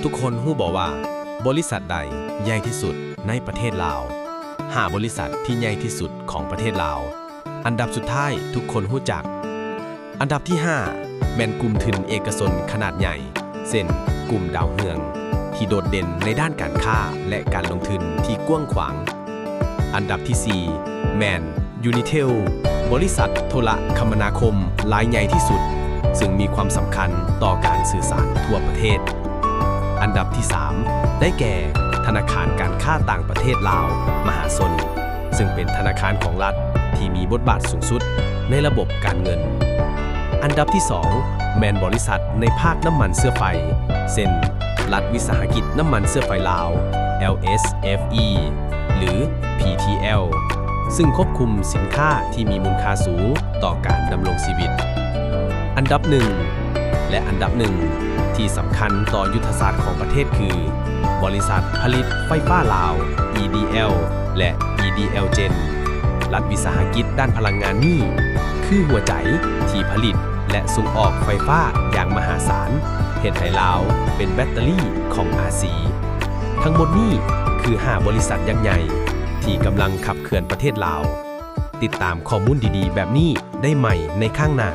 ທຸກຄົນຮູ້ບໍ່ວ່າບໍລິສັດໃດໃຫຍ່ທີ່ສຸດໃນປະເທດລາວ? ຫ້າ ບໍລິສັດທີ່ໃຫຍ່ທີ່ສຸດຂອງປະເທດລາວ. ອັນດັບສຸດທ້າຍທຸກຄົນຮູ້ຈັກ. ອັນດັບທີຫ້າ ແມ່ນກຸ່ມທຶນເອກະຊົນຂະໜາດໃຫຍ່ ເຊັ່ນ ກຸ່ມດາວເຮືອງ ທີ່ໂດດເດັ່ນໃນດ້ານການຄ້າ ແລະ ການລົງທຶນທີ່ກວ້າງຂວາງ. ອັນດັບທີສີ່ ແມ່ນ ຢູນິເທວ ບໍລິສັດໂທລະຄຳມະນາຄົມລາຍໃຫຍ່ທີ່ສຸດ ຊຶ່ງມີຄວາມສຳຄັນຕໍ່ການສື່ສານທົ່ວປະເທດ. ອັນດັບທີສາມ ໄດ້ແກ່ ທະນາຄານການຄ້າຕ່າງປະເທດລາວມະຫາຊົນ ຊຶ່ງເປັນທະນາຄານຂອງລັດທີ່ມີບົດບາດສູງສຸດໃນລະບົບການເງິນ. ອັນດັບທີສອງ ແມ່ນບໍລິສັດໃນພາກນ້ຳມັນເຊື້ອໄຟ ເຊັ່ນ ລັດວິສາຫະກິດນ້ຳມັນເຊື້ອໄຟລາວ LSFE ຫຼື PTL ຊຶ່ງຄວບຄຸມສິນຄ້າທີ່ມີມູນຄ່າສູງຕໍ່ການດຳລົງຊີວິດ. ອັນດັບໜຶ່ງ ແລະ ອັນດັບໜຶ່ງທີ່ສຳຄັນຕໍ່ຍຸດທະສາດຂອງປະເທດຄື ບໍລິສັດຜະລິດໄຟຟ້າລາວ EDL ແລະ EDL Gen. ລັດວິສາຫະກິດດ້ານພະລັງງານນີ້ ຄືຫົວໃຈທີ່ຜະລິດ ແລະ ສົ່ງອອກໄຟຟ້າຢ່າງມະຫາສານ, ເຮັດໃຫ້ລາວເປັນແບັດເຕີຣີຂອງອາຊີ. ທັງໝົດນີ້ຄືຫ້າບໍລິສັດຍັກໃຫຍ່ທີ່ກຳລັງຂັບເຄື່ອນປະເທດລາວ. ຕິດຕາມຂໍ້ມູນດີໆແບບນີ້ໄດ້ໃໝ່ໃນຄັ້ງໜ້າ.